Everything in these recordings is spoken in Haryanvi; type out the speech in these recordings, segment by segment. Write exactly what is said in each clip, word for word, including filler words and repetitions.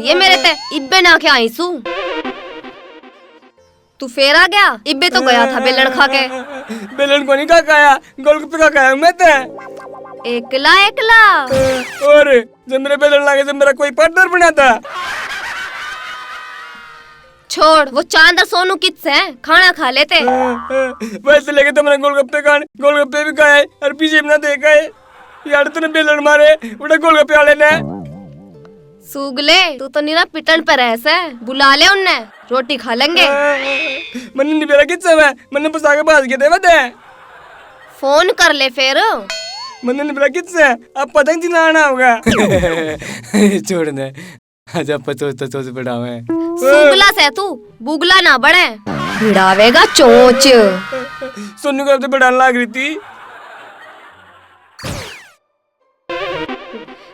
ये मेरे ते इब्बे ना के आई सू। तू फेर आ गया, इब्बे तो गया था बेलन खा के। बेलन को नहीं खा के आया, गोलगप्पे खा के आया मैं ते। एकला एकला। और जब मेरे बेलन लागे, जब मेरा कोई पार्टनर बना था। छोड़, वो चांद और सोनू कित से खाना खा लेते। वैसे लेके तो मैंने गोलगप्पे खान, गोलगप्पे भी खाए और पीछे भी ना देखा है। यार तूने बेलन मारे उड़े गोलगप्पे वाले ने। सूगले, तू तो निरा पिटन पर है से, बुला ले उनने, रोटी खा लेंगे। मन्ने नहीं बेरा कित से मैं, मन्ने बसा के भाज के देवे दे। फोन कर ले फिर। मन्ने नहीं बेरा कित से, अब पता नहीं जिना आना होगा। छोड़ दे। आज आप चोच तो चोच बढ़ावे। सूगला से तू, बुगला ना बढ़े। भिड़ावेगा चोच। सोनू का तो बढ़ाने लाग रही थी।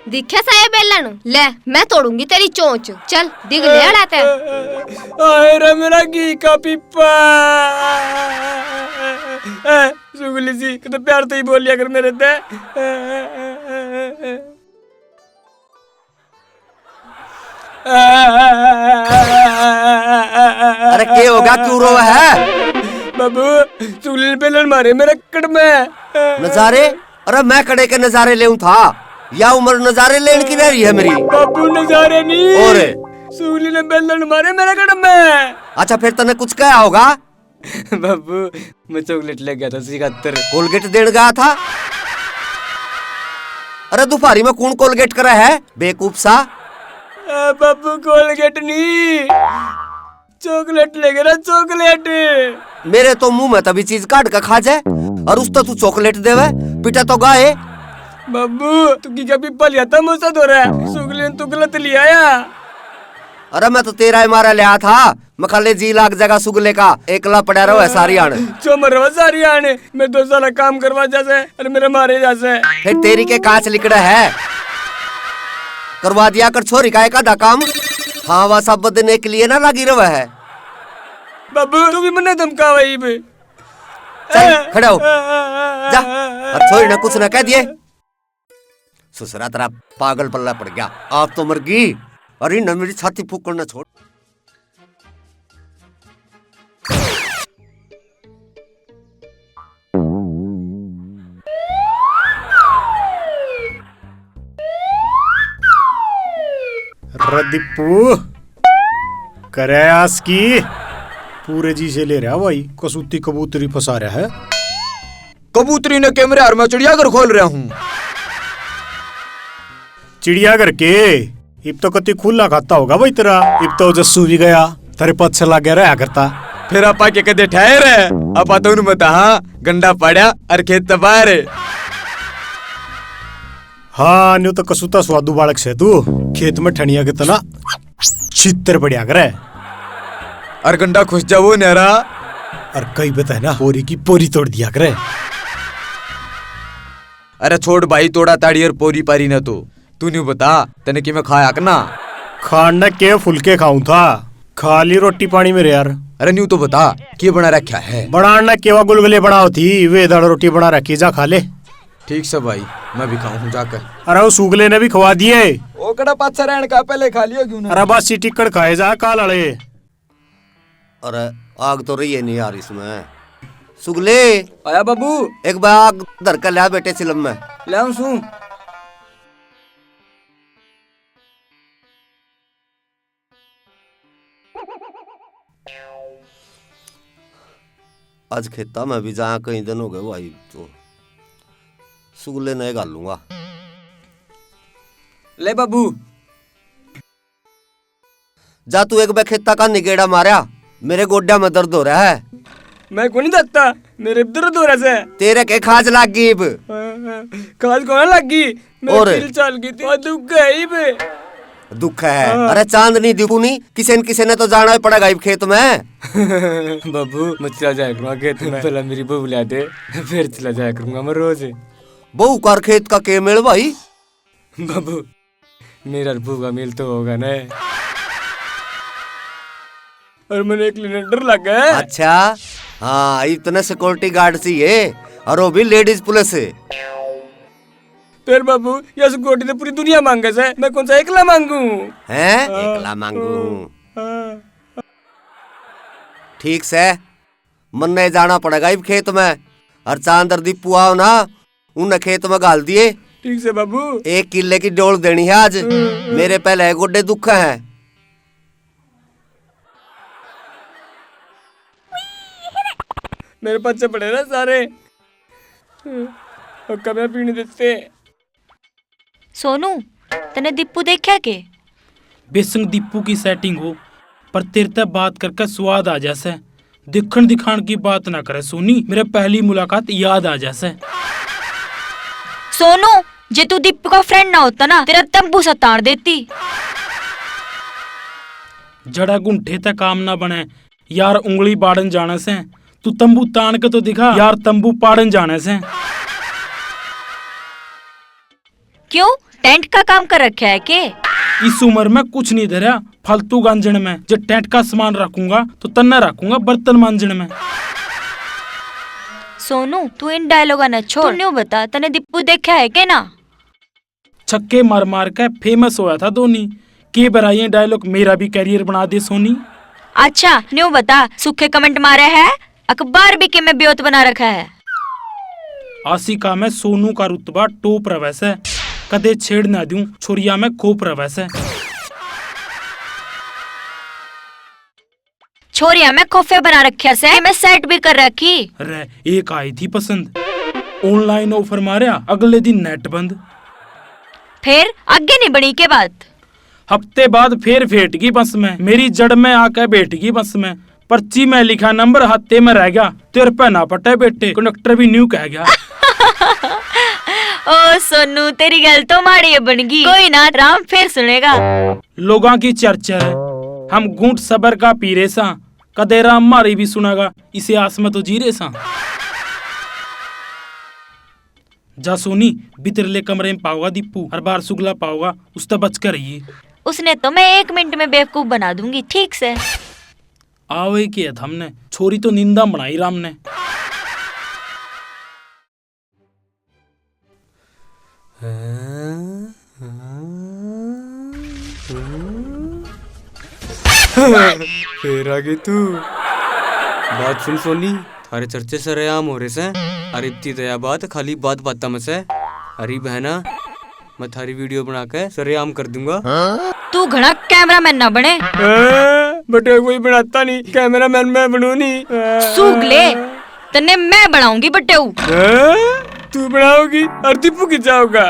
दिखे सा ये बेलन? ले, मैं तोड़ूंगी तेरी चोंच। चल, डिग ले अड़ा ते। आए रे मेरा घी का पीपा। ए, सुगली सी, तू तो प्यार तो ही बोलिया कर मेरे ते। अरे के होगा, क्यों रोवे है? बाबू, सुगली ने बेलन मारे मेरे कड़ में। नजारे? अरे मैं कड़े के नजारे लेऊं था? या उम्र नजारे लेने की रह रही है मेरी? बाबू नजारे नहीं। और? सुगली ने बेलन मारे मेरे कड़ में। अच्छा फिर तने कुछ कहा होगा? बाबू, मैं चॉकलेट ले गया था उसी खातर। कोलगेट देने गया था? अरे दोपहरी में कौन कोलगेट करे है, बेवकूफ सा? ए, बाबू, कोलगेट नहीं, चॉकलेट ले गया, चॉकलेट। मेरे तो मुंह में तभी चीज काट के खा जाए और उस तो तू चॉकलेट देवे, पिटा तो गाए। बाबू, तू की कभी पलिया तमाशा दो रहा है, सुगले ने तू गलत ले आया। अरे मैं तो तेरा ही मारा लिया था, मखाले जी लाग जगह सुगले का, एकला पड़ा रहो है सारी आण। जो मरवा सारी आण, मैं दो साल काम करवा जासे, अरे मेरे मारे जासे। फिर तेरी के कांच लिकड़ा है, करवा दिया कर छोरी का एक आधा काम। हाँ, वह सब दिन एक लिए ना लगी रहा है। बाबू, तू भी मन्ने धमकावा इब। चल, खड़ा हो। जा, और छोरी ने कुछ ना कह दिए। ससुरा तेरा पागल पल्ला पड़ गया। आप तो मर गई। अरे न मेरी छाती फूकण ना छोड़। रे दीपू, करे आस की? पूरे जी से ले रहा भाई, कसूती कबूतरी फंसा रहा है। कबूतरी ने के मेरे हार में चिड़ियाघर खोल रहा हूँ। चिड़ियाघर के? इब तो कति खुला खाता होगा भाई तेरा। इब तो जस्सू भी गया, तेरे पाछे लागे रहा करता। फिर आपा के कदे ठहर, आपा तो उन मत हाँ गंडा पाड़ा और खेत तबार। हाँ, न्यू तो कसूता स्वादू बालक से तू। खेत में ठनिया के तना छितर पड़िया करे। और गंडा खुश जावो न्यारा। और कई बता ना, पोरी की पोरी तोड़ दिया करे। अरे छोड़ भाई, तोड़ा ताड़ी और पोरी पारी ना तो। तू न्यू बता, तने किमे खाया कि ना? खान ने के फुलके खाऊं था, खा ली रोटी पानी मेरे यार। अरे न्यू तो बता, के बना रखा है? बनान ने केवा गुलगुले बनाओ थी, वे दाल रोटी बना रखी, जा खा ले। ठीक से भाई, मैं भी खाऊं हूं जाकर। अरे वो सुगले ने भी खवा दिए। ओ कड़ा पाछा रहन का, पहले खा लियो क्यों ना? अरे बासी टिक्कड़ खाए जा काल वाले। अरे आग तो रही है नहीं यार इसमें। सुगले। आया बाबू। एक बार आग धर कर ला बेटे चिलम में। ले आऊं सूं। आज खेता में भी जाया कई दिन हो गए भाई, तो सुगले नहीं घालूंगा। ले बाबू। जा तू एक बे खेता का निगेड़ा मारया, मेरे गोड्या में दर्द हो रहा है। मैं को नहीं दत्ता, मेरे दर्द हो रहा से। तेरे के खाज लाग गई इब? खाज कौन लाग गई? मैं और? तिल चाल की थी, और दुख है इब। दुख है? हाँ। अरे चांदनी दिखू नहीं, किसे न किसे ने तो जाना ही पड़ेगा इब खेत में। बाबू, मैं चला जाया करूंगा खेत में। पहला मेरी बहू बुला दे, फिर चला जाया करूंगा मैं रोज। बहू कर खेत का के मेल भाई? बाबू, मेरा और बहू का मेल तो होगा ना। और मैंने एक लेटर लगा है। अच्छा, हाँ, इतना सिक्योरिटी गार्ड चाहिए, और वो भी लेडीज पुलिस। फिर बाबू, या सिक्योरिटी तो पूरी दुनिया मांगे से, मैं कौन सा एकला मांगू? हैं? हाँ। एकला मांगू? हाँ। ठीक से, मन्ने जाना पड़ेगा इब खेत में। और चांद और दीपू आओ ना, उन्हें खेत में घाल दिए। ठीक से बाबू। एक किले की डोल देनी है आज। हम्म। मेरे पहले गोडे दुख हैं। मेरे पाछे पड़े ना सारे। और कभी पीने देते। सोनू, तने दीपू देख्या के? बेशक दीपू की सेटिंग हो, पर तेरे ते बात करके स्वाद आ जासे। दिखण दिखाण की बात ना करे सोनी, मेरे पहली मुलाकात याद आ जासे। सोनू, जे तू दीपू का फ्रेंड ना होता ना, तेरा तंबू सा तार देती। जड़ा घुंठे ते काम ना बने, यार उंगली बाड़न जाने से। तू तंबू तान के तो दिखा, यार तंबू पाड़न जाने से। क्यों, टेंट का काम कर रखा है के? इस उम्र में कुछ नहीं धरया फालतू गांजण में। जे टेंट का सामान रखूंगा तो तन्ने रखूंगा बर्तन मांजण में। सोनू, तू इन डायलॉगा ने छोड़, तू न्यू बता, तने दीपू देखा है के ना? छक्के मार मार के फेमस होया था धोनी। के बराइए डायलॉग मेरा भी कैरियर बना दे सोनी। अच्छा, न्यू बता, सूखे कमेंट मारे है, अखबार भी के में ब्योत बना रखा है। आशिका में सोनू का रुतबा टॉप रहवै सै, कदे छेड़ ना दूं, छोरिया में खोप रहवै सै। छोरिया में खोफे बना रखे से, मैं सेट भी कर रखी। अरे, एक आई थी पसंद, ऑनलाइन ऑफर मारया, अगले दिन नेट बंद। फिर आगे नहीं बनी के बात? हफ्ते बाद फिर फेट गई बस में, मेरी जड़ में आके बैठ गई बस में। पर्ची में लिखा नंबर हाथे में रह गया, तेरे पे ना पटे बेटे, कंडक्टर भी न्यू कह गया। ओ सोनू, तेरी गल तो माड़ी बन गई, कोई ना, राम फिर सुनेगा। लोगां की चर्चा है, हम घूंट सबर का पी रे सां, कदे राम म्हारी भी सुनेगा, इसे आस में तो जी रे सां। जा सोनी, भीतरले कमरे में पाओगा दीपू, हर बार सुगला पाओगा, उसते बच कर रहिए। उसने तो मैं एक मिनट में बेवकूफ बना दूंगी, ठीक से। आवे के है थमने, छोरी तो निंदा बनाई राम ने। फिर आ गई तू। बात सुन सोनी, थारे चर्चे सरेआम हो रहे सै। अरे इतनी दया बात खाली बात बातां में सै। अरे बहना, मैं थारी वीडियो बना के सरेआम कर दूंगा। तू घणा कैमरामैन ना बने। हाँ, बटे कोई बनाता नहीं, कैमरामैन मैं बनू नहीं। सूगले, तन्ने मैं बनाऊंगी बटेऊ। हैं? तू बनाओगी और दीपू की जाओगा?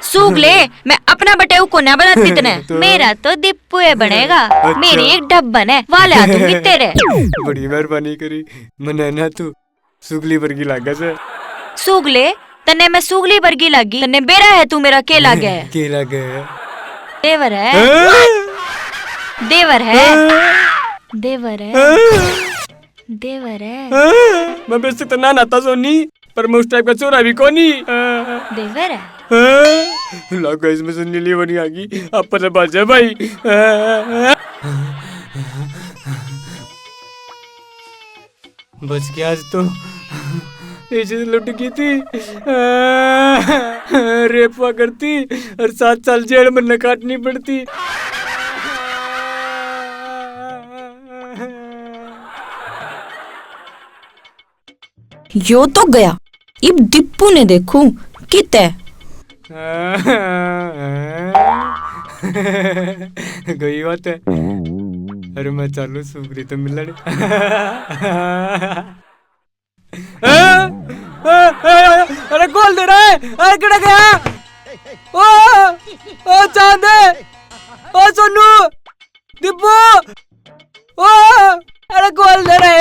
सूगले, मैं अपना बटेऊ को ना बनाती तने। तो? मेरा तो दीपू है बनेगा। अच्छा। मेरी एक ढब्बन है, वाले आ दूंगी तेरे। बड़ी मेहरबानी करी, मन्ने ना तू सुगली वर्गी लागे से। सूगले, तन्ने मैं सूगली वर्गी लागी, तन्ने बेरा है तू मेरा के लागे है? के लागे है? देवर है। हैं? देवर है। हैं? देवर है। हैं? देवर है। हाँ, मैं बेशक तो ना नाता सोनी, पर मैं उस टाइप का छोरा भी कोनी। हाँ। देवर है। हाँ। लागो इसमें से नीली बनी आ गई, आप तो बाजा भाई। हाँ। बच गया आज तो। इज्जत लुट गई थी। हाँ। रेप हुआ करती और सात साल जेल में न काटनी पड़ती। यो तो गया, इब दीपू ने देखूं कित है। गई बात है। अरे मैं चालू सुगरी तो मिलण। अरे कौन दे रहा है? अरे किड़ा गया? ओ, ओ चांद, ओ सोनू, दीपू, ओ, अरे खोल दे रे,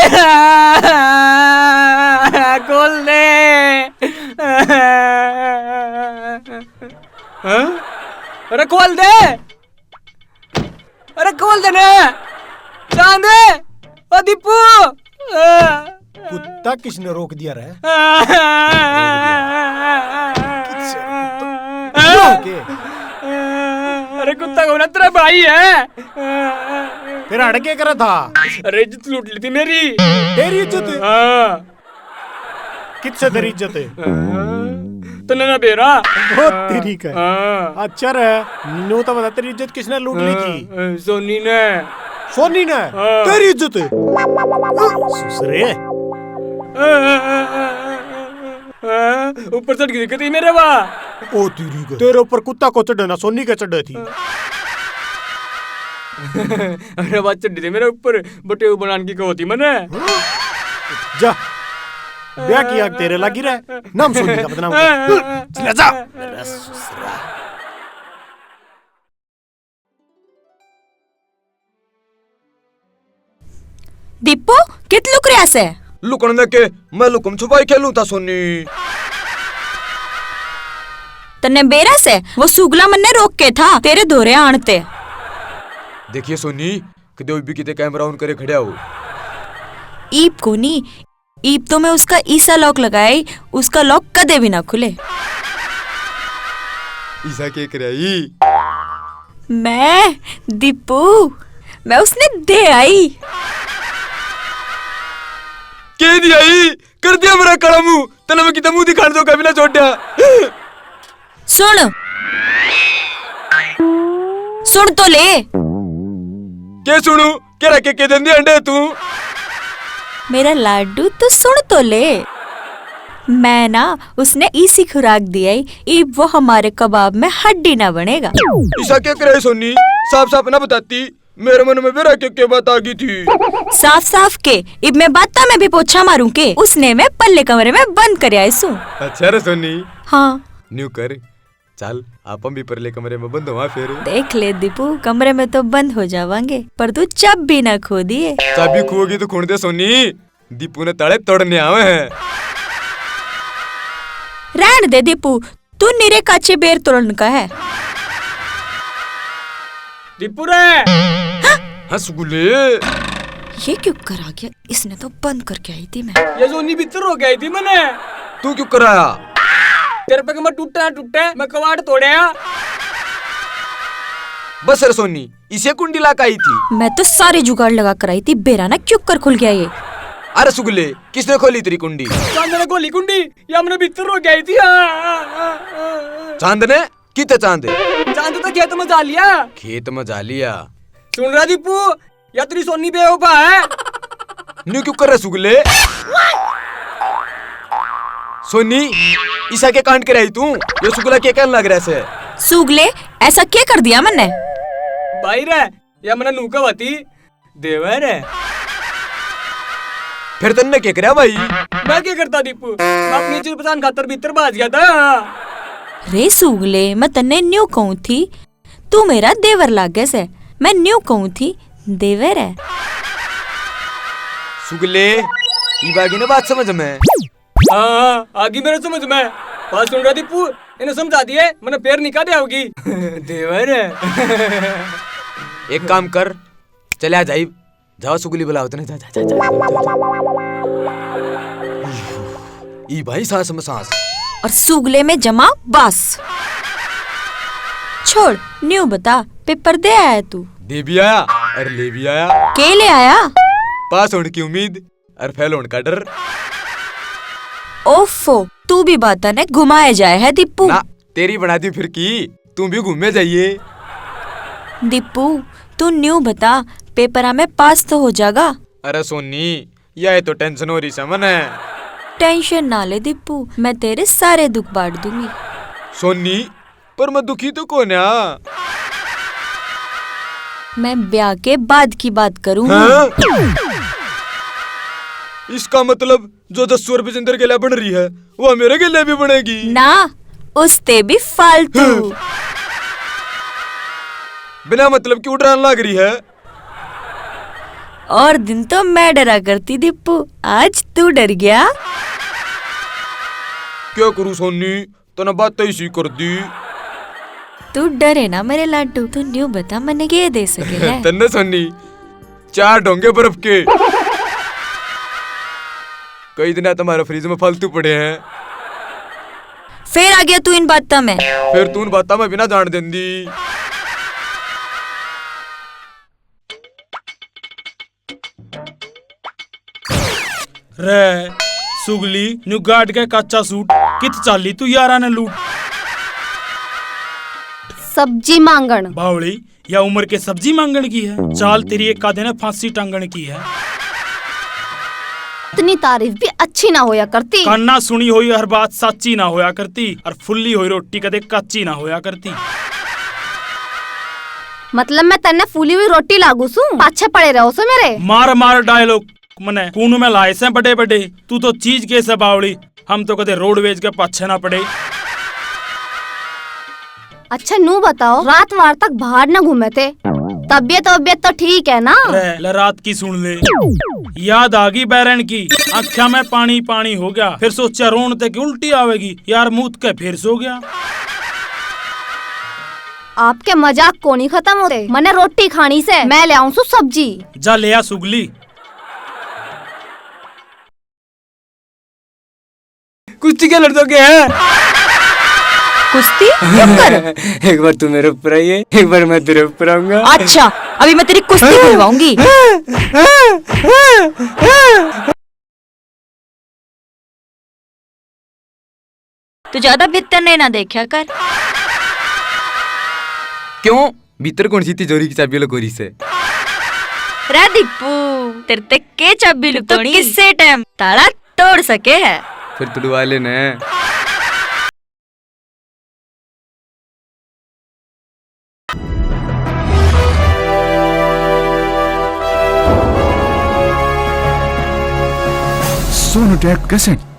खोल दे। हाँ? अरे खोल दे, अरे खोल दे ना, चांद, ओ दीपू। कुत्ता किसने रोक दिया रे? किससे रे कुत्ता? अरे कुत्ता कौन है? तेरा भाई है। फिर अड़ के करा था? अरे इज्जत लूट ली थी मेरी। तेरी इज्जत? हाँ। किससे तेरी इज्जत है? हाँ। ना बेरा। ओ तेरी का। हाँ। अच्छा रे, न्यू तो बता, तेरी इज्जत किसने लूट ली थी? हाँ, सोनी ने। सोनी ने? हाँ। तेरी इज्जत? सुसरे। हाँ, ऊपर चढ़ गई थी मेरे बा। ओ तेरी का। तेरे ऊपर कुत्ता को चढ़े ना, सोनी के चढ़े थी। अरे, बात चढ़ी थी मेरे ऊपर, बटेऊ बनान की कहो थी मने। जा, ब्याह की आग तेरे लागी रे, नाम सोनी का बदनाम कर। चले जा। दीपू, कित लुक रहा से? लुकण ने के, मैं लुकम छुपाई खेलूं था सोनी। तन्ने बेरा से, वो सुगला मन्ने रोक के था तेरे धोरे आण ते। देखिए सोनी, कदे भी किते कैमरा ऑन करे खड़ा हो। ईब कोनी, ईब तो मैं उसका ईसा लॉक लगाई, उसका लॉक कदे भी ना खुले। ईसा के करे आई? मैं, दीपू, मैं उसने दे आई। के दी आई? कर दिया मेरा काला मुंह, तने मैं कितना मुंह दिखाने जोगा भी ना छोड़ा। सुन, सुन तो ले। के सुनू? के रखे के देंदी अंडे तू? मेरा लाडू, तू सुन तो ले। मैं ना उसने इसी खुराक दी आई, इब वो हमारे कबाब में हड्डी ना बनेगा। ईसा के करे सोनी? साफ साफ ना बताती, मेरे मन में बेरा के, के बात आ गई थी। साफ साफ के, इब मैं बाता में भी पोछा मारूं के? उसने मैं पल्ले कमरे में बंद कर आई सूं। अच्छा रे सोनी। हाँ। न्यू कर, चल, आपन भी परले कमरे में बंद हुआ फिर। देख ले दीपू, कमरे में तो बंद हो जावांगे, पर तू चाबी ना खो दिए। चाबी खोगी तो खोण दे सोनी, दीपू ने ताले तोड़ने आवे हैं। रहन दे दीपू, तू निरे काचे बेर तोड़न का है। दीपू रे। हाँ सुगले। ये क्यों कर आ गया? इसने तो बंद करके आई थी मैं। ये सोनी भीतर हो गई थी मैंने। तू क्यों कराया? तेरे पे मैं टूटा टूटा, मैं कवाड़ तोड़या। बस रे सोनी, इसे कुंडी ला के आई थी। मैं तो सारे जुगाड़ लगा कर आई थी, बेरा ना क्यों कर खुल गया ये। अरे सुगले, किसने खोली तेरी कुंडी? चांद ने खोली कुंडी, या मैंने भीतर हो गई थी। आ, आ, आ, आ, आ। चांद ने? किते चांद? चांद तो खेत में जा लिया। खेत में जा लिया। सुन रहा दीपू, या तेरी सोनी बेवफा है। न्यू क्यों कर रहा सुगले? सोनी, ईसा के कांड कराई तू? ये सुगला के कहने लग रहा से? सुगले, ऐसा क्या कर दिया मैंने? भाई रे, या मैंने नू कहवाती देवर है। फिर तन्ने के करया भाई? मैं के करता दीपू, मैं अपनी चीज पहचान खातर भीतर भाज गया था। रे सुगले, मैं तन्ने न्यू कहूं थी, तू मेरा देवर लागे से, मैं न्यू कहूं थी, देवर है। सुगले, इब आगी ना बात समझ में? हाँ, हाँ, आगी मेरे समझ में। बात सुन रहा दीपू, इन्हें समझा दिए, मैंने पैर निकाल दिया होगी। देवर है। एक काम कर, चले आ जाई, जाओ सुगली बुलाओ तने, जा, जा, जा, जा। ई भाई सांस में सांस। और सुगले में जमा बास। छोड़, न्यू बता, पेपर दे आया तू? दे भी आया और ले भी आया। के ले आया? पास होने की उम्मीद और फेल होने का डर। ओफो, तू भी बातां ने घुमाए जाए है दीपू। ना, तेरी बना दी फिर की, तू भी घूमे जाइए। दीपू, तू न्यू बता, पेपरा में पास तो हो जागा? अरे सोनी, यह तो टेंशन हो रही से मने। टेंशन ना ले दीपू, मैं तेरे सारे दुख बांट दूंगी। सोनी, पर मैं दुखी तो कोन्या। मैं ब्याह के बाद की बात करूं हूं। हाँ? इसका मतलब जो जस्सू और विजेंद्र गेल्या बन रही है, वो मेरे गेल्या भी बनेगी? ना, उसते भी फालतू। बिना मतलब क्यों डराने लग रही है? और दिन तो मैं डरा करती दीपू, आज तू डर गया। क्या करूं सोनी, तने बात तो इसी कर दी। तू डरे ना मेरे लाडू, तू न्यू बता मने के दे सके है? तन्ने सोनी, चार ढोंगे बर्फ के। कई दिन तुम्हारे फ्रिज में फालतू पड़े हैं। फिर आ गया तू इन बातों में। फिर तू इन बातों में बिना जान देंदी। रे सुगली, न्यू गाड़ के कच्चा सूट कित चाली तू यारा ने लूट। सब्जी मांगण। बावली, या उम्र के सब्जी मांगण की है? चाल तेरी एक आधे ने फांसी टांगण की है। इतनी तारीफ भी अच्छी ना होया करती। कान्ना सुनी हुई हर बात साची ना होया करती, और फुल्ली हुई रोटी कदे काची ना होया करती। मतलब मैं तन्ने फूली हुई रोटी लागू सूं? पाछे पड़े रहो सो मेरे। मार मार डायलॉग मने कून में लाए से बड़े बड़े। तू तो चीज के से बावली, हम तो कदे रोडवेज के पाछे ना पड़े। अच्छा नू बताओ, रात वार तक बाहर ना घूमे थे, तबीयत वबीयत तो ठीक है ना? रे, ले रात की सुन ले। याद आ गई बैरन की, आंख्या में पानी पानी हो गया। फिर सोचा रोन ते की उल्टी आवेगी, यार मूत के फिर सो गया। आपके मजाक कोनी खत्म होते। मने रोटी खानी से, मैं ले आऊं सु सब्जी। जा ले आ सुगली। कुश्ती के लड़ दोगे हैं? कुश्ती? चुप कर। एक बार तू मेरे ऊपर आई है, एक बार मैं तेरे ऊपर आऊंगा। अच्छा, अभी मैं तेरी कुश्ती दिलवाऊंगी। तू ज्यादा भीतर ने ना देखा कर। क्यों? भीतर कौन सी तिजोरी की चाबी लुकोरी से? रे दीपू, तेरे ते के चाबी लुकोनी? किसे टाइम ताला तोड़ सके है। फिर तुड़वा लेना। Sonotech cassette।